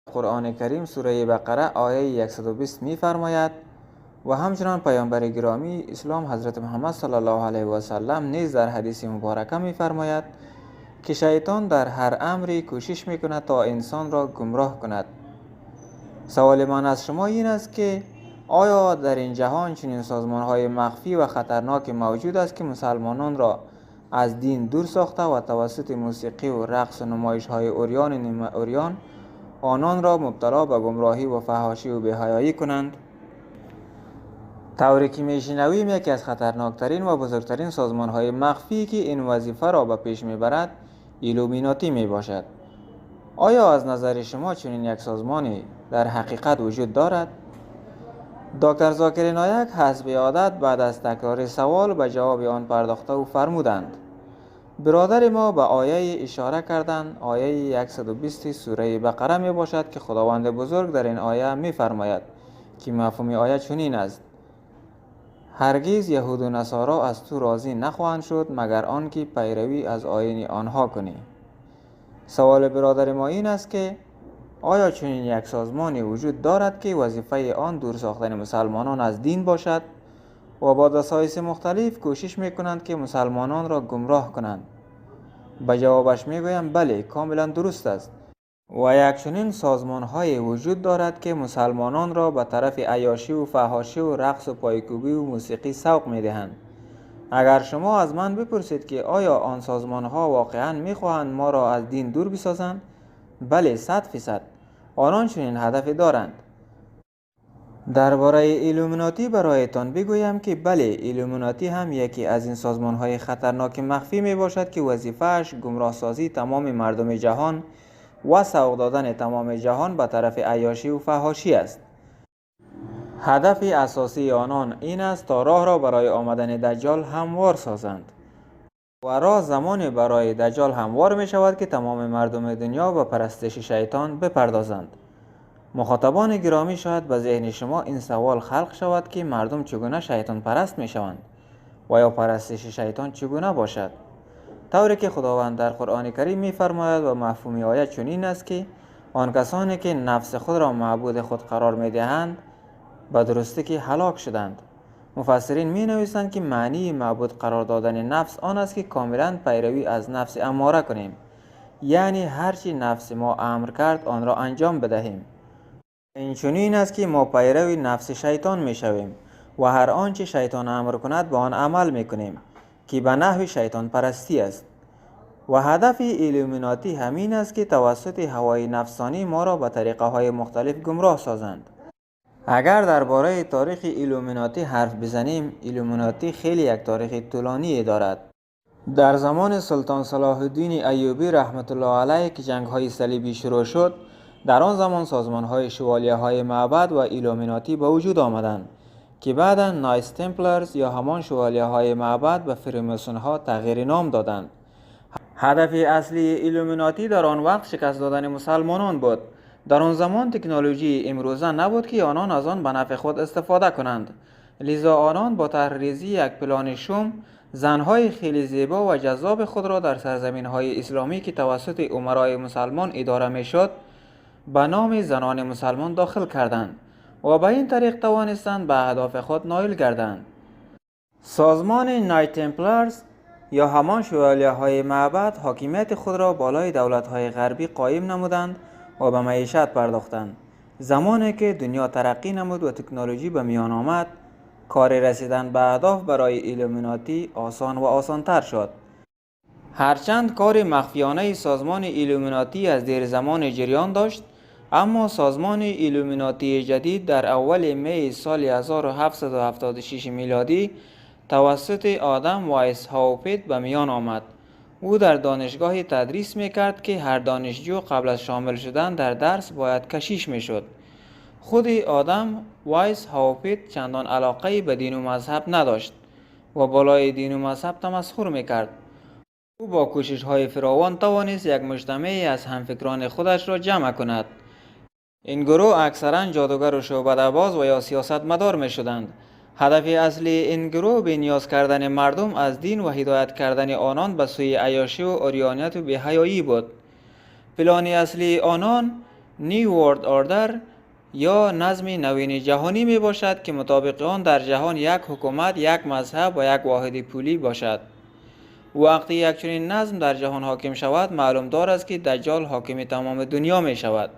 قرآن کریم سوره بقره آیه 120 می فرماید و همچنان پیامبر گرامی اسلام حضرت محمد صلی الله علیه و سلم نیز در حدیث مبارکه می فرماید که شیطان در هر امری کوشش می کند تا انسان را گمراه کند. سوال من از شما این است که آیا در این جهان چنین سازمان های مخفی و خطرناک موجود است که مسلمانان را از دین دور ساخته و توسط موسیقی و رقص و نمایش های عریان و نیمه عریان آنان را مبتلا به گمراهی و فحاشی و بی‌حیایی کنند؟ طوری که میشنویم، یکی از خطرناکترین و بزرگترین سازمان های مخفی که این وظیفه را به پیش میبرد، ایلومیناتی می باشد. آیا از نظر شما چنین یک سازمانی در حقیقت وجود دارد؟ دکتر ذاکر نایک حسب عادت بعد از تکرار سوال به جواب آن پرداخته و فرمودند: برادر ما به آیه اشاره کردند. آیه 120 سوره بقره می باشد که خداوند بزرگ در این آیه می فرماید که مفهوم آیه چنین است: هرگز یهود و نصارا از تو راضی نخواهند شد، مگر آنکه پیروی از آیین آنها کنی. سوال برادر ما این است که آیا چنین یک سازمانی وجود دارد که وظیفه آن دور ساختن مسلمانان از دین باشد و با دسایس مختلف کوشش میکنند که مسلمانان را گمراه کنند؟ به جوابش میگویم: بله، کاملا درست است و یک چنین سازمان های وجود دارد که مسلمانان را به طرف عیاشی و فحاشی و رقص و پایکوبی و موسیقی سوق میدهند. اگر شما از من بپرسید که آیا آن سازمان ها واقعا میخواهند ما را از دین دور بسازند، بله، 100٪ آنان چنین هدفی دارند. درباره ایلومیناتی برایتان بگویم که بله، ایلومیناتی هم یکی از این سازمان های خطرناک مخفی می باشد که وظیفه‌اش گمراه سازی تمام مردم جهان و سوق دادن تمام جهان به طرف عیاشی و فحاشی است. هدف اساسی آنان این است تا راه را برای آمدن دجال هموار سازند و راه زمانی برای دجال هموار می شود که تمام مردم دنیا به پرستش شیطان بپردازند. مخاطبان گرامی، شاید به ذهن شما این سوال خلق شود که مردم چگونه شیطان پرست می شوند و یا پرستش شیطان چگونه باشد؟ طوری که خداوند در قرآن کریم می فرماید و مفهوم آیه چنین است که آن کسانی که نفس خود را معبود خود قرار می دهند، به درستی که هلاک شدند. مفسرین می نویسند که معنی معبود قرار دادن نفس آن است که کاملا پیروی از نفس اماره کنیم، یعنی هرچی نفس ما امر کرد آن را انجام بدهیم. این چنین است که ما پیرو نفس شیطان می شویم و هر آنچه شیطان امر کند به آن عمل می کنیم که به نحو شیطان پرستی است. و هدف ایلومیناتی همین است که توسط هوای نفسانی ما را به طریقه های مختلف گمراه سازند. اگر درباره تاریخ ایلومیناتی حرف بزنیم، ایلومیناتی خیلی یک تاریخ طولانی دارد. در زمان سلطان صلاح الدین ایوبی رحمت الله علیه که جنگ های صلیبی شروع شد، در آن زمان سازمان های شوالیه های معبد و ایلومیناتی به وجود آمدند که بعدا Knights Templars یا همان شوالیه های معبد به فریمسون ها تغییر نام دادند. هدف اصلی ایلومیناتی در آن وقت شکست دادن مسلمانان بود. در آن زمان تکنولوژی امروزه نبود که آنان از آن به نفع خود استفاده کنند، لذا آنان با طرحریزی یک پلان شوم، زنهای خیلی زیبا و جذاب خود را در سرزمین های اسلامی که توسط امرای مسلمان اداره می شد، به نام زنان مسلمان داخل کردند و به این طریق توانستند به اهداف خود نایل گردند. سازمان Knight Templars یا همان شوالیه های معبد حاکمیت خود را بالای دولت های غربی قایم نمودند و به معیشت پرداختند. زمانی که دنیا ترقی نمود و تکنولوژی به میان آمد، کار رسیدن به اهداف برای ایلومیناتی آسان و آسانتر شد. هرچند کار مخفیانه سازمان ایلومیناتی از دیر زمان جریان داشت، اما سازمان ایلومیناتی جدید در اول می سال 1776 میلادی توسط آدم وایس هاوپت به میان آمد. او در دانشگاه تدریس میکرد که هر دانشجو قبل از شامل شدن در درس باید کشیش میشد. خود آدم وایس هاوپت چندان علاقه به دین و مذهب نداشت و بالای دین و مذهب تمسخر میکرد. او با کوشش های فراوان توانست یک مجتمع از همفکران خودش را جمع کند. این گروه اکثرا جادوگر و شعبده باز و یا سیاستمدار می شدند. هدف اصلی این گروه بی نیاز کردن مردم از دین و هدایت کردن آنان به سوی عیاشی و عریانیت و بی‌حیایی بود. پلان اصلی آنان New World Order یا نظم نوین جهانی می باشد که مطابق آن در جهان یک حکومت، یک مذهب و یک واحد پولی باشد. وقتی یک چنین نظم در جهان حاکم شود، معلوم دار است که دجال حاکم تمام دنیا می شود.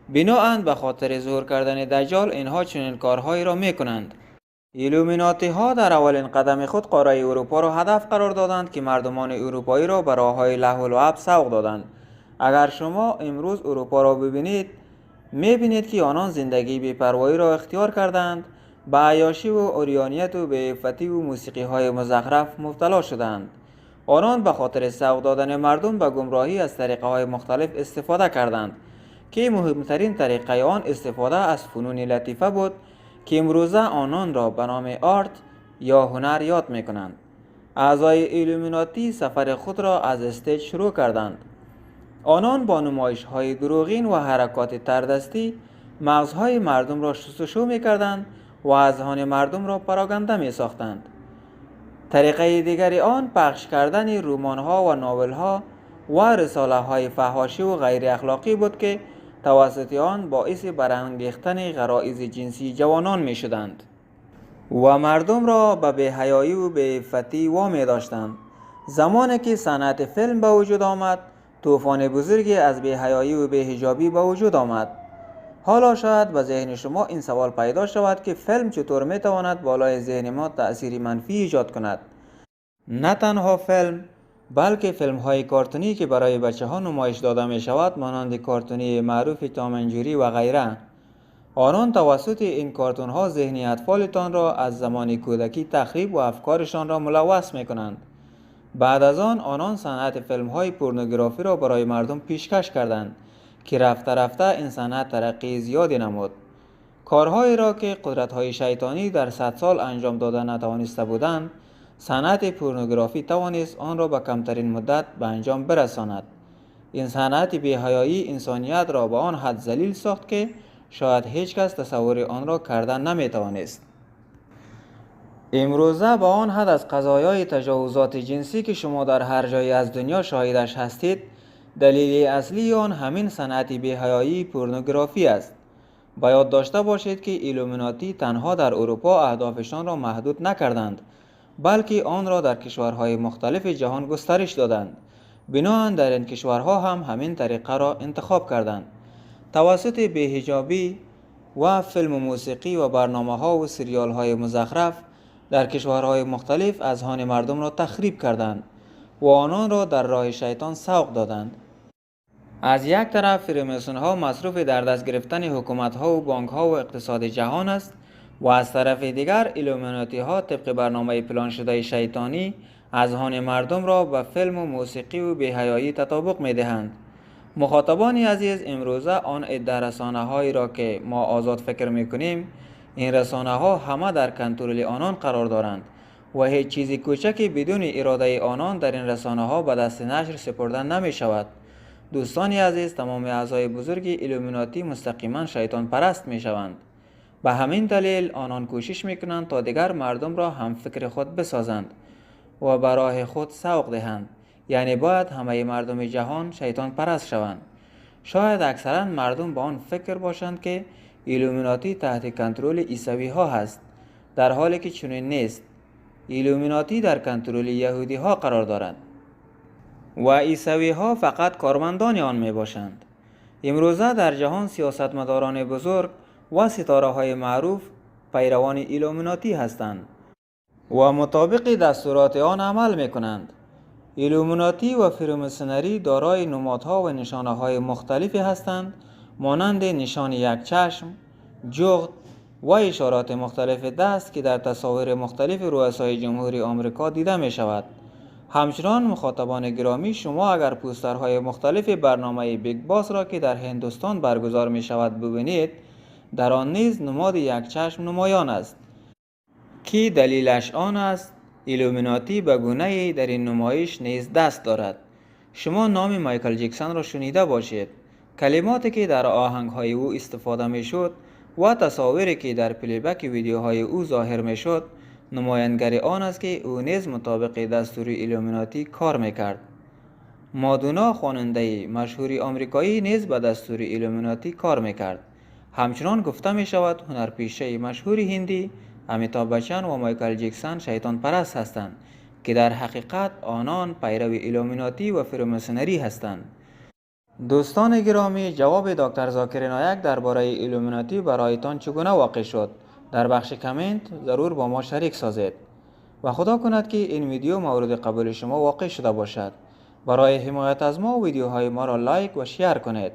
بناءً به خاطر ظهور کردن دجال اینها چنین کارهایی را می کنند. ایلومیناتی ها در اولین قدم خود قاره اروپا را هدف قرار دادند که مردمان اروپایی را به راه های لهو و لعب سوق دادند. اگر شما امروز اروپا را ببینید، می بینید که آنان زندگی بی‌پروایی را اختیار کردند، به عیاشی و عریانیت و بی‌عفتی و موسیقی های مزخرف مبتلا شدند. آنان به خاطر سوق دادن مردم به گمراهی از طریقه های مختلف استفاده کردند که مهمترین طریقه آن استفاده از فنون لطیفه بود که امروزه آنان را به نام art یا هنر یاد می کنند. اعضای ایلومیناتی سفر خود را از stage شروع کردند. آنان با نمایش های دروغین و حرکات تردستی مغزهای مردم را شستشو می کردند و اذهان مردم را پراگنده می ساختند. طریقه دیگر آن پخش کردن رمان ها و novel ها و رساله های فحاشی و غیر اخلاقی بود که توسط آن باعث برانگیختن غرایز جنسی جوانان می شدند و مردم را به بی‌حیایی و بی‌عفتی وامی داشتند. زمانی که صنعت فیلم به وجود آمد، طوفان بزرگی از بی‌حیایی و بی‌حجابی به وجود آمد. حالا شاید به ذهن شما این سوال پیدا شود که فیلم چطور می تواند بالای ذهن ما تأثیر منفی ایجاد کند؟ نه تنها فیلم، بلکه فیلم های کارتونی که برای بچه ها نمایش داده می شود، مانند کارتونی معروف Tom and Jerry و غیره. آنان توسط این کارتون ها ذهن اطفالتان را از زمان کودکی تخریب و افکارشان را ملوث می کنند. بعد از آن آنان صنعت فیلم های پورنوگرافی را برای مردم پیشکش کردند که رفته رفته این صنعت ترقی زیادی نمود. کارهایی را که قدرت های شیطانی در 100 سال انجام داده نتوانسته بودند، صنعت پورنوگرافی توانست آن را به کمترین مدت به انجام برساند. این صنعت بی‌حیایی انسانیت را به آن حد ذلیل ساخت که شاید هیچ کس تصور آن را کرده نمیتوانست. امروزه به آن حد از قضایای تجاوزات جنسی که شما در هر جایی از دنیا شاهدش هستید، دلیل اصلی آن همین صنعت بی‌حیایی پورنوگرافی است. باید داشته باشید که ایلومیناتی تنها در اروپا اهدافشان را محدود نکردند، بلکه آن را در کشورهای مختلف جهان گسترش دادند. بناءً در این کشورها هم همین طریقه را انتخاب کردند. توسط بی‌حجابی و فیلم و موسیقی و برنامه ها و سریال های مزخرف در کشورهای مختلف اذهان مردم را تخریب کردند و آنان را در راه شیطان سوق دادند. از یک طرف فریمیسون ها مصروف در دست گرفتن حکومت ها و بانک ها و اقتصاد جهان است و از طرف دیگر ایلومیناتی ها طبق برنامه پلان شده شیطانی اذهان مردم را به فیلم و موسیقی و بی‌حیایی تطابق می دهند. مخاطبان عزیز، امروزه آن عده رسانه هایی را که ما آزاد فکر می کنیم، این رسانه ها همه در کنترل آنان قرار دارند و هیچ چیزی کوچکی بدون اراده آنان در این رسانه ها به دست نشر سپرده نمی شود. دوستان عزیز، تمام اعضای بزرگ ایلومیناتی مستقیما شیطان پرست می شوند. به همین دلیل آنان کوشش می کنند تا دیگر مردم را هم فکر خود بسازند و به راه خود سوق دهند. یعنی باید همه مردم جهان شیطان پرست شوند. شاید اکثرا مردم به آن فکر باشند که ایلومیناتی تحت کنترل عیسوی ها هست، در حالی که چنین نیست. ایلومیناتی در کنترل یهودی ها قرار دارد و عیسوی ها فقط کارمندان آن می باشند. امروزه در جهان سیاستمداران بزرگ و ستاره های معروف پیروان ایلومیناتی هستند و مطابق دستورات آن عمل می کنند. ایلومیناتی و فریمیسونری دارای نمادها و نشانه های مختلفی هستند، مانند نشان یک چشم، جغد و اشارات مختلف دست که در تصاویر مختلف رؤسای جمهوری آمریکا دیده می شود. همچنان مخاطبان گرامی، شما اگر پوسترهای مختلف برنامه Bigg Boss را که در هندوستان برگزار می شود ببینید، در آن نیز نماد یک چشم نمایان است که دلیلش آن است ایلومیناتی به گونه در این نمایش نیز دست دارد. شما نام مایکل جکسن را شنیده باشید. کلماتی که در آهنگ های او استفاده می شد و تصاویری که در پلیبک ویدیوهای او ظاهر می شد، نمایانگر آن است که او نیز مطابق دستور ایلومیناتی کار می کرد. مادونا، خواننده مشهور آمریکایی، نیز به دستور ایلومیناتی کار میکرد. همچنان گفته می شود هنرپیشه مشهور هندی امیتاب بچن و مایکل جکسن شیطان پرست هستند که در حقیقت آنان پیرو ایلومیناتی و فریماسونری هستند. دوستان گرامی، جواب دکتر ذاکر نایک درباره ایلومیناتی برایتان چگونه واقع شد؟ در بخش کامنت ضرور با ما شریک سازید و خدا کند که این ویدیو مورد قبول شما واقع شده باشد. برای حمایت از ما، ویدیوهای ما را like و share کنید.